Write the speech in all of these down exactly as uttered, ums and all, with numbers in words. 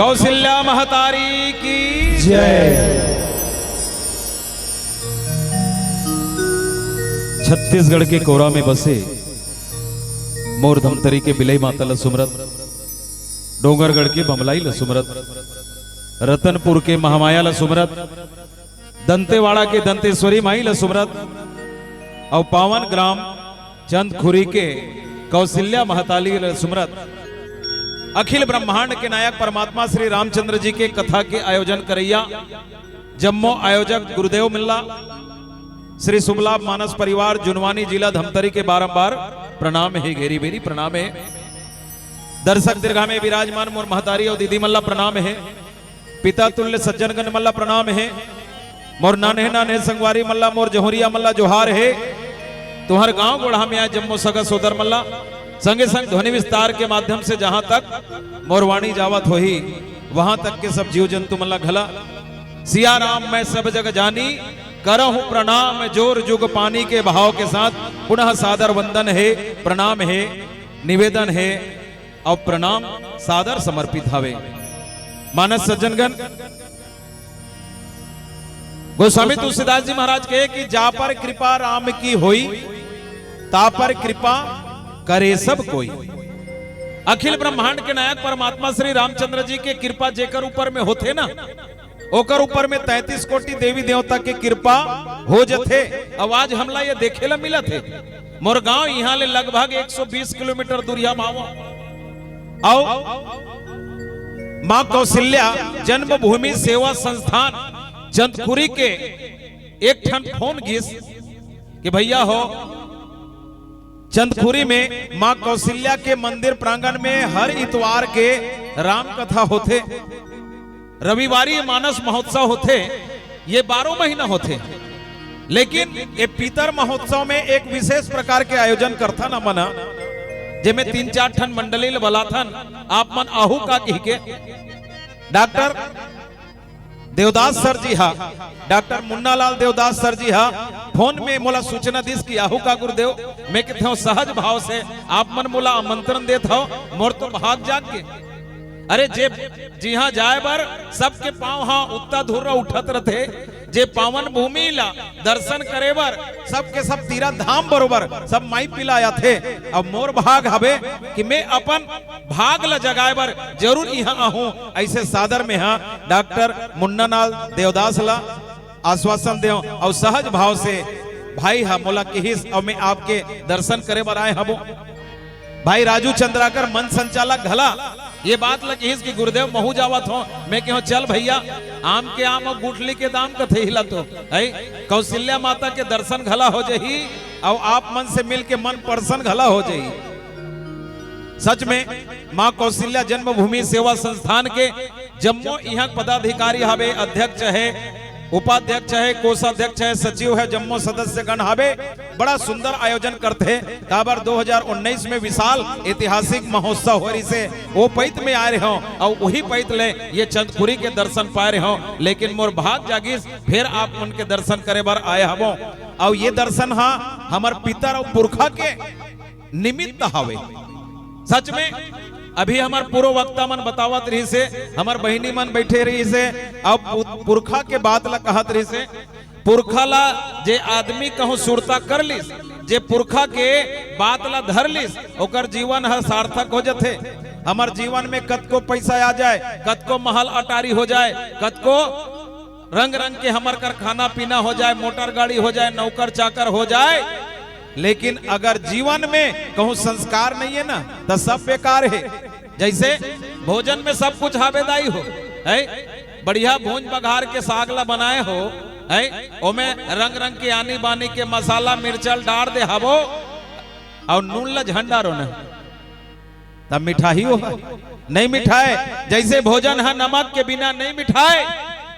कौशल्या महतारी की जय। छत्तीसगढ़ के कोरा में बसे मोर धमतरी के बिलई माता ल सुमरत, डोंगरगढ़ के बमलाई ल सुमरत, रतनपुर के महामाया ल सुमरत, दंतेवाड़ा के दंतेश्वरी माई ल सुमरत, अउ पावन ग्राम चंदखुरी के कौशल्या महतारी ल सुमरत, अखिल ब्रह्मांड के नायक परमात्मा श्री रामचंद्र जी के कथा के आयोजन करैया जम्मो आयोजक गुरुदेव मन ला, श्री शुभ लाभ मानस परिवार जुनवानी जिला धमतरी के बारंबार प्रणाम हे, घेरी बेरी प्रणाम हे। दर्शक दीर्घा में विराजमान मोर महतारी अउ दीदी मन ला प्रणाम हे। पिता तुल्य सज्जनगण मन ला प्रणाम हे। मोर नान्हे नान्हे संगवारी मन ला, मोर जहुरिया मन ला जोहार हे। तुंहर गांव गोड़हा में आए जम्मो सगा सोदर मन ला, संगे संग ध्वनि विस्तार के माध्यम से जहां तक मोर वाणी जावत होही, वहां तक के सब जीव जंतु मन ला घला। सिया राम मैं सब जग जानी, करहु प्रणाम जोर जुग पानी के भाव के साथ पुनः सादर वंदन हे, प्रणाम हे, निवेदन हे अउ प्रणाम सादर समर्पित हवे। मानस सज्जनगण, गोस्वामी तुलसीदास जी महाराज कहे कि जा पर कृपा राम की होई, ता पर कृपा करे सब कोई। अखिल ब्रह्मांड के नायक परमात्मा श्री रामचंद्र जी के कृपा जेकर ऊपर में होथे ना, ओकर ऊपर में तैंतीस कोटि देवी देवता के कृपा हो जथे। अउ आज हमला ये देखे ला मिलत हे। मोर गांव इहां ले लगभग एक सौ बीस किलोमीटर दूरिया म हावय। अउ मां कौशल्या जन्मभूमि सेवा संस्थान चंदखुरी के एक ठन फोन गिस कि भैया हो, चंदखुरी में मां कौशल्या के मंदिर प्रांगण में हर इतवार के राम कथा होथे, रविवारी मानस महोत्सव होथे, ये बारह महीना होथे। लेकिन ये पितर महोत्सव में एक विशेष प्रकार के आयोजन करथन हमन, जेमे तीन चार ठन मंडली ल बलाथन, आप मन आहू का कहिके। डॉक्टर देवदास सर जी हा, डॉक्टर मुन्नालाल देवदास सर जी हा फोन में मोला सूचना दिस कि आहू का गुरुदेव। मैं कहते हूँ सहज भाव से आप मन मोला आमंत्रण देत हव, मोर तो भाग जाग के। अरे जे जिहां जाए बर सबके पांव हा उत्ता धुर्रा उठत रथे, जे पावन भूमि ला दर्शन करे बर सबके सब तीरथ धाम बरोबर सब माई पिला आथे। अब मोर भाग हवे कि मैं अपन भाग ला जगाए बर जरूर इहां आहूं। ऐसे सादर में हा डॉक्टर मुन्नालाल देवदास ला आश्वासन देव अउ सहज भाव से भाई हा मोला किहिस अउ मैं आपके दर्शन करे बर आए हबो। भाई राजू चंद्राकर मंच संचालक घला ये बात ल किहिस कि गुरुदेव महू जावत हो। मैं कहो चल भैया, आम के आम अउ गुठली के दाम कथे हिला तो है। कौशल्या माता के दर्शन घला हो जही अउ आप मन से मिल के मन प्रसन्न घला हो जही। सच में मां कौशल्या जन्मभूमि सेवा संस्थान के जम्मो इहां पदाधिकारी हवे, अध्यक्ष है, उपाध्यक्ष है, कोषाध्यक्ष है, सचिव है, जम्मो सदस्यगण हवे। बड़ा सुंदर आयोजन करथे। काबर दो हज़ार उन्नीस में विशाल ऐतिहासिक महोत्सव हो रहिसे, वो पैत में आए रहे हो अउ वही पैत ले ये चंदखुरी के दर्शन पाए रहे हो। लेकिन मोर भाग जागिस, फिर आप मन के दर्शन करे बर आए हवो। अउ ये दर्शन हा हमर पितर अउ पुरखा के निमित्त हवे। सच में अभी हमर पूर्व वक्ता मन बतावत रहिसे, हमर बहिनी मन बैठे रहिसे, अउ पु-, पुरखा के बात ला कहत रहिसे। पुरखा ला जे आदमी कहूं सुरता कर लिस, जे पुरखा के बात ला धर लिस, ओकर जीवन ह सार्थक हो जथे। हमर जीवन में कतको पैसा आ जाए, कतको महल अटारी हो जाए, कतको रंग रंग के हमर कर खाना पीना हो जाए, मोटर गाड़ी हो जाए, नौकर चाकर हो जाए, लेकिन अगर जीवन में कहूं संस्कार नहीं है ना, तो सब बेकार है। जैसे भोजन में सब कुछ हावेदाई हो, है बढ़िया भूंज बघार के साग ला बनाए हो, है ओमे रंग रंग के आनी बानी के मसाला मिर्चल डार दे हवो अउ नून ला झन डारो ना, तब मिठाही हो नहीं मिठाए। जैसे भोजन है नमक के बिना नहीं मिठाए,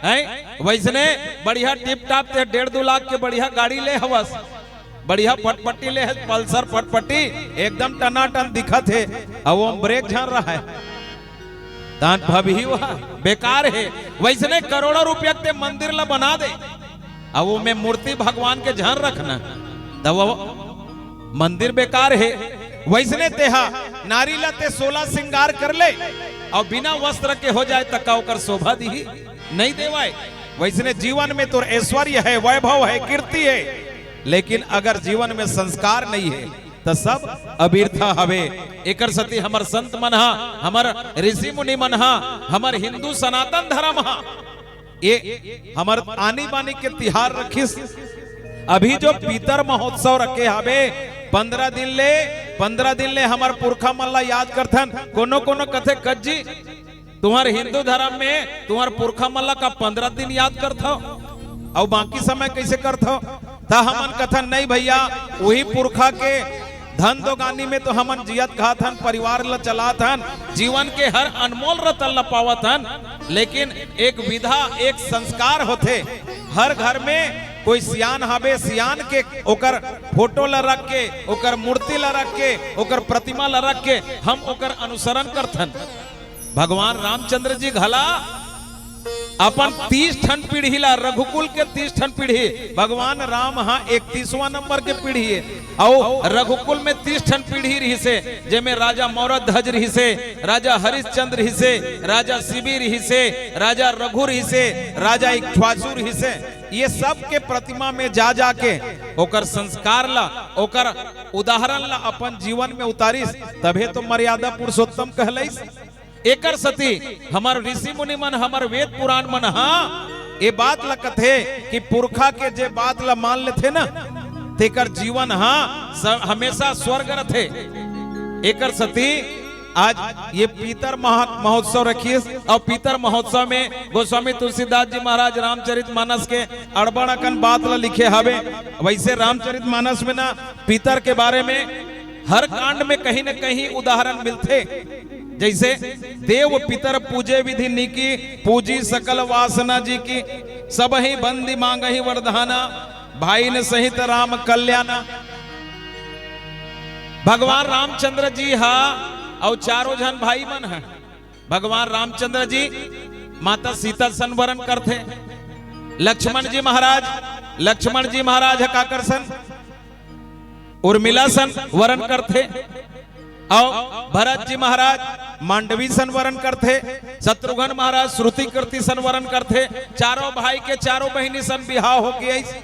है वैसने बढ़िया टिप टाप ते डेढ़ दो लाख के बढ़िया गाड़ी ले हवस, बढ़िया फटफटी ले हस, पल्सर फटफटी, एकदम टनाटन दिखत हे, अउ वो ब्रेक झन रहा है, दांत भव ही हुआ बेकार है। वैसने करोड़ों रुपया के मंदिर ला बना दे, अब वो में मूर्ति भगवान के झन रखना, तब वो मंदिर बेकार है। वैसने तेहा नारी ला ते सोलह श्रृंगार कर ले, अउ बिना वस्त्र के हो जाए त का ओकर शोभा दिही? नहीं देवाय। वइसने जीवन में तोर ऐश्वर्य हे, वैभव हे, कीर्ति हे, लेकिन अगर जीवन में संस्कार नहीं हे त सब अबिरथा हवे। एकर सेती हमर संत मन हा, हमर ऋषि मुनि मन हा, हमर हिंदू सनातन धर्म हा, ये हमर आनी बानी के तिहार रखिस। अभी जो पितर महोत्सव रखे हवे, पंद्रह दिन ले, पंद्रह दिन ले हमर पुरखा मन ला याद करथन। कोनो कोनो कथे, "कज्जी, तुम्हर हिंदू धर्म में तुम्हर पुरखा मन ला का पंद्रह दिन याद करथव, अउ बाकी समय कइसे करथव?" त हमन कथन, "नहीं भइया, उही पुरखा के धन दोगानी में तो हमन जियत खात हन, परिवार ल चलात हन, जीवन के हर अनमोल रतन ल पावत हन, लेकिन एक विधा, एक संस्कार होथे। हर घर में कोई सियान हावे, सियान के ओकर फोटो ल रख के, ओकर मूर्ति ल रख के, ओकर प्रतिमा ल रख के हम ओकर अनुसरण करथन।" भगवान रामचंद्र जी घला अपन तीस ठन पीढ़ी ला, रघुकुल के तीस ठन पीढ़ी, भगवान राम हा इकतीसवाँ नंबर के पीढ़ी हे, अउ रघुकुल में तीस ठन पीढ़ी रिहिसे, जेमे राजा मौरध्वज रिहिसे, राजा हरिश्चंद्र रिहिसे, राजा शिबी रिहिसे, राजा रघु रिहिसे, राजा इक्ष्वाकु रिहिसे। ये सब के प्रतिमा में जा जाके ओकर संस्कार ला, ओकर उदाहरण ला अपन जीवन में उतारिस, तभे तो मर्यादा पुरुषोत्तम कहलइस। एकर सेती हमर ऋषि मुनि मन, हमर वेद पुराण मन हा ए बात ल कथे कि पुरखा के जे बात ल मान लेथे ना, तेकर जीवन हा स-, हमेशा स्वर्ग रथे। एकर सेती आज ये पितर महा-, महोत्सव रखिस, अउ पितर महोत्सव में गोस्वामी तुलसीदास जी महाराज रामचरित मानस के अड़बड़ अकन बात ल लिखे हवे। वइसे रामचरित मानस में ना पितर के बारे में हर कांड में कहीं न कहीं उदाहरण मिलथे। जइसे, "देव पितर पूजे विधि नीकी, पूजी सकल वासना जी की, सबहि बंदी मांगहि वरदाना, भाई न सहित राम कल्याणा।" भगवान रामचंद्र जी हा अउ चारों झन भाई मन ह। भगवान रामचंद्र जी माता सीता सन वरन करथे, लक्ष्मण जी महाराज, लक्ष्मण जी महाराज ह काकर सन, उर्मिला सन वरन करथे, अउ भरत जी महाराज मांडवी सन वरन करथे, शत्रुघ्न महाराज श्रुति कीर्ति सन वरन करथे। चारों भाई के चारों बहिनी सन बिहाव होके आइस,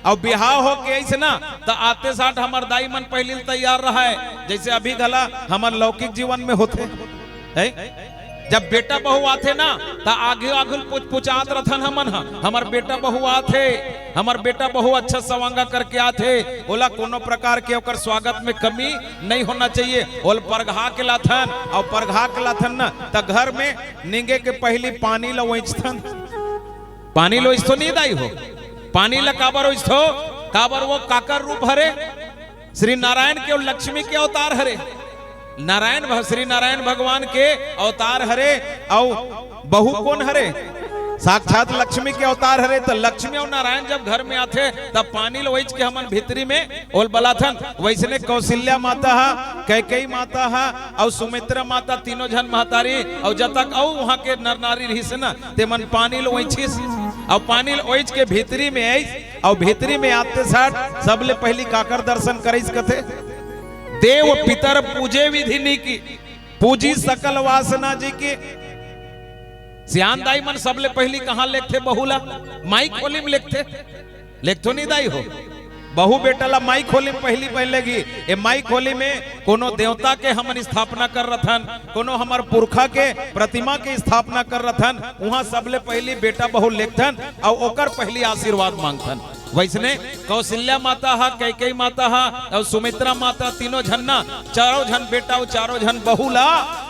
अउ बिहाव होके आइस ना, त आते साठ हमर दाई मन पहिली ले तैयार रहय, जइसे अभी घला हमर लौकिक जीवन में होथे, है? जब बेटा बहू आथे ना, त आघू आघू पुच-, पुचात रथन हमन ह, "हमर बेटा बहू आथे, हमर बेटा बहू अच्छा सवांगा करके आथे, ओला कोनो प्रकार के ओकर स्वागत में कमी नहीं होना चाहिए।" ओल परघा के लाथन, अउ परघा के लाथन ना, त घर में निंगे के पहिली पानी ल ओइचथन। पानी ल ओइचथो नहीं दाई हो, पानी ल काबर ओइचथो? काबर वो काकर रूप हरे? श्री नारायण के अउ लक्ष्मी के अवतार हरे। नारायण भ-, श्री नारायण भगवान के अवतार हरे, अउ बहू कोन हरे? साक्षात लक्ष्मी के अवतार हरे। त लक्ष्मी अउ नारायण जब घर में आथे, तब पानी ल ओइच के हमन भीतरी में ओल बलाथन। वइसने कौशल्या माता हा, कैकेयी माता हा, अउ सुमित्रा माता, तीनों झन महतारी, अउ जतक अउ उहाँ के नर नारी रहिस ना, तेमन पानी ल ओइचिस, अउ पानी ल ओइच के भीतरी में आइस, अउ भीतरी में आते साठ सबले पहिली काकर दर्शन करिस कथे, "देव पितर पूजे विधि नीकी, पूजी सकल वासना जी की।" सियान दाई मन सबले पहिली कहाँ लेगथे बहू ला? माई खोली में लेगथे। लेगथो नहीं दाई हो, बहू बेटा ला माई खोली में पहिली पहले गी। ए माई खोली में कोनो देवता के हमन स्थापना कर रथन, कोनो हमर पुरखा के प्रतिमा के स्थापना कर रथन, उहाँ सबले पहिली बेटा बहू लेगथन अउ ओकर पहिली आशीर्वाद मांगथन। वइसने कौशल्या माता हा, कैकेयी माता हा अउ सुमित्रा माता, तीनों झन ना, चारों झन बेटा अउ चारों झन बहू ला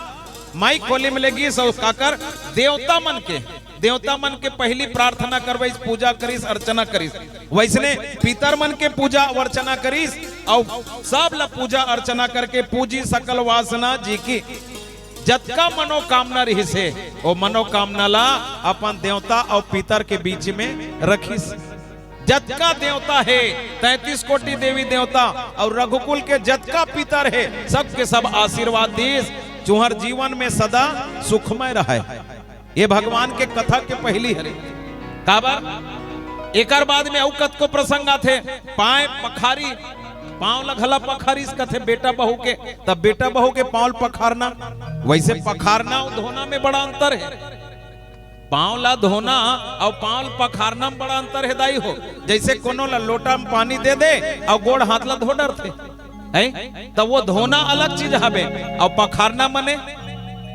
माई खोली में लेगिस अउ काकर देवता मन के, देवता मन के पहिली प्रार्थना करवाइस, पूजा करिस, अर्चना करिस। वइसने पितर मन के पूजा अउ अर्चना करिस अउ सब ला पूजा अर्चना करके पूजी सकल वासना जी की। जतका मनोकामना रहिस हे, ओ मनोकामना ला अपन देवता अउ पितर के बीच में रखिस। जतका देवता हे, तैंतीस कोटि देवी देवता अउ रघुकुल के जतका पितर हे, सबके सब आशीर्वाद दिस, तुंहर जीवन में सदा सुखमय रहय। ये भगवान के कथा के पहिली हरे। काबर? एकर बाद में अउ कतको प्रसंग आथे। पांय पखारी पांव ला घला पखारिस कथे बेटा बहू के, तब बेटा बहू के पांव ल पखारना। वैसे पखारना अउ धोना में बड़ा अंतर हे। पांव ला धोना अउ पांव ल पखारना में बड़ा अंतर हे दाई हो। जैसे कोनो ला लोटा में पानी दे दे अउ गोड़ हाथ ला धो डरथे, है? त वो धोना अलग चीज हवे, अउ पखारना मने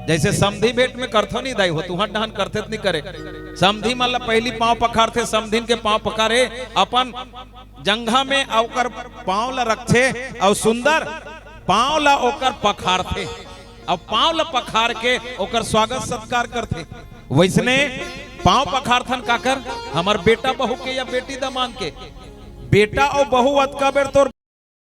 जैसे समधी भेंट में करथो नहीं दाई हो, तुहर डहन करथे त नहीं करे। समधी मन ला पहिली पांव पखारथे, समधिन के पांव पखारे, अपन जंघा में अउ ओकर पांव ला रखथे, अउ सुंदर पांव ला ओकर पखारथे, अउ पांव ला पखार के ओकर स्वागत सत्कार करथे। वैसने पांव पखारथन काकर? हमर बेटा बहू के या बेटी दमांद के। बेटा अउ बहू अतका बेर तोर